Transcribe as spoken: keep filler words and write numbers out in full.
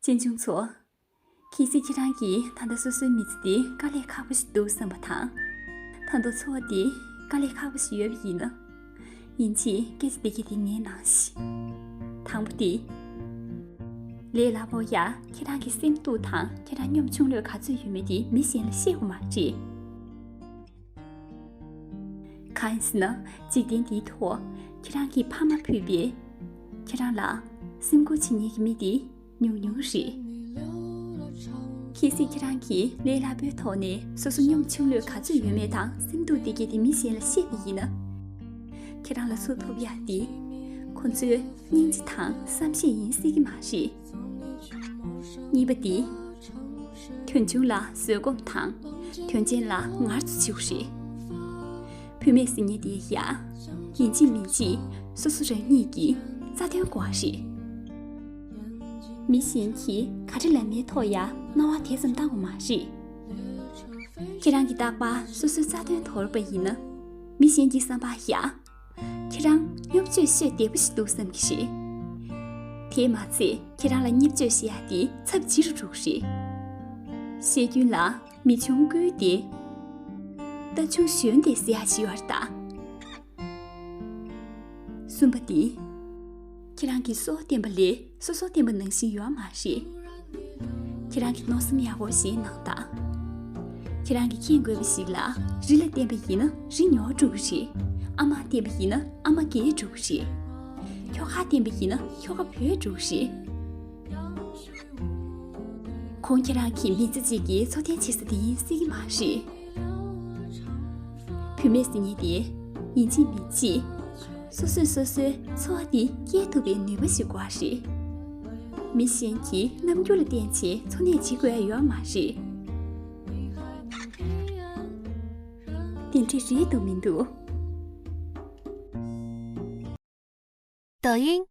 གཅེན་གཅུང་ཚོ། གལ་སྲིད་ཁྱེད་རང་གིས་ད་ལྟ་སོ་སོའི་མི་ཚེ་འདི་དཀའ་ལས་ཁག་པོ་ཞིག་འདུག་བསམ་པ་དང་། ད་དུང་འཚོ་བ་འདི་དཀའ་ལས་ཁག་པོ་ཞིག་ཡོད་པ་ཡིན་ན། ཡིན་གཅིག་སྐད་ཆ་འདི་གི་དེ་ངའི་ནང་བཞིན། དང་པོ་དེ། ལས་སླ་པོ་ཡ་ཁྱེད་རང་གི་སེམས་སྡུག་དང་ཁྱེད་རང་གཉོམ་ཆུང་ལོས་ག་ཚོད་ཡོད་མེད་དེ་མི་གཞན་ལ་བཤད་དགོས་མ་རེད། གང་ཡིན་ཟེར་ན། འཇིག་རྟེན་འདིའི་ཐོག་ཁྱེད་རང་གི་ཕ་མ་ཕུད་པའི་ཁྱེད་རང་ལ་སེམས་ཁུར་བྱེད་མཁན་གྱི་མི་དེ་ཉུང་ཉུང་རེད། གལ་སྲིད་ཁྱེད་རང་གིས་ལས་སླ་པོའི་ཐོག་ནས་སོ་སོ་གཉོམ་ཆུང་ལོས་ག་ཚོད་ཡོད་མེད་དང་སེམས་སྡུག་བདེ་སྐྱིད་དེ་མི་གཞན་ལ་བཤད་པ་ཡིན་ན། ཁྱེད་རང་ལ་ཚུར་ཐོབ་ཡག་དེ་ཁོ་ཚོའི་སྙིང་རྗེ་དང་བསམ་ཤེས་ཡིན་སྲིད་ཀྱི་མ་རེད། གཉིས་པ་དེ། དོན་ཆུང་ལ་བཟོད་སྒོམ་དང་དོན་ཆེན་ལ་ངར་ཚུལ་ཆེ་བོ་རེད། བུད་མེད་ཟེར་མཁན་དེ་ཡ། ཡིན་གཅིག་མིན་གཅིག་སོ་སོ་རང་ཉིད་ཀྱི་རྩ་དོན་དགོས་པ་རེད། མི་གཞན་གྱིས་ག་རེ་ལབ་མིན་ཐོག་ཡ་སྣང་བ་དེ་ཙམ་བཏང་དགོས་མ་རེད། ཁྱེད་རང་གིས་རྟག་པར་སོ་སོའི་རྩ་དོན་དོར་བ་ཡིན་ན། མི་གཞན་གྱི་བསམ་པར་ཡ། ཁྱེད་རང་བརྙས་བཅོས་བཤད་བདེ་པོ་ཞིག་འདུག་བསམ་གྱི་རེད། དེས་མ་ཚད་ཁྱེད་རང་ལ་བརྙས་བཅོས་བཤད་ཡ་དེ་ཚབས་ཆེ་རུ་འགྲོ་གི་རེད། བཤད་རྒྱུན་ལ་མི་ཆུང་ཀུན་ཏེ། རྟ་ཆུང་གཞོན་ཏེ་ཟེར་ཡ་ཞིག་ཡོད་རེད་ད། གསུམ་པ་དེ། ཁྱེད་རང་གིས་སོ་བསྟན་པ་ལས་སོ་སོ་བསྟན་པ་ནང་བཞིན་ཡོད་མ་རེད། ཁྱེད་རང་གིས་མནོ་བསམ་ཡག་པོ་བྱས་གནང་དང་། ཁྱེད་རང་གིས་མཁྱེན་དགོས་པ་ཞིག་ལ། རི་ལ་བསྟན་པ་ཡིན་ན་རི་ཉོ་འགྲོ་གི་རེད། ཨ་མ་བསྟན་པ་ཡིན་ན་ཨ་མ་རྒས་འགྲོ་གི་རེད། ཁྱོ་ག་བསྟན་པ་ཡིན་ན་ཁྱོ་ག་བུད་འགྲོ་གི་རེད། ཁོང་ཁྱེད་རང་གི་མི་ཚེ་གཅིག་གི་འཚོ་རྟེན་བྱེད་ས་དེ་ཡིན་སྲིད་ཀྱི་མ་རེད། བུད་མེད་ཟེར་མཁན་དེ་ཡིན་གཅིག་མིན་གཅིག་སོ་སོས་སོ་སོའི་འཚོ་བ་དེ་སྐྱེལ་ཐུབ་པའི་ནུས་པ་ཞིག་དགོས་པ་རེད། མི་གཞན་གྱི་རྣམ་འགྱུར་ལ་བརྟེན་བྱས་འཚོ་གནས་བྱེད་དགོས་ཡ་ཡོད་མ་རེད། དེ་འདྲ་རེད་འདུག་མི་འདུག抖音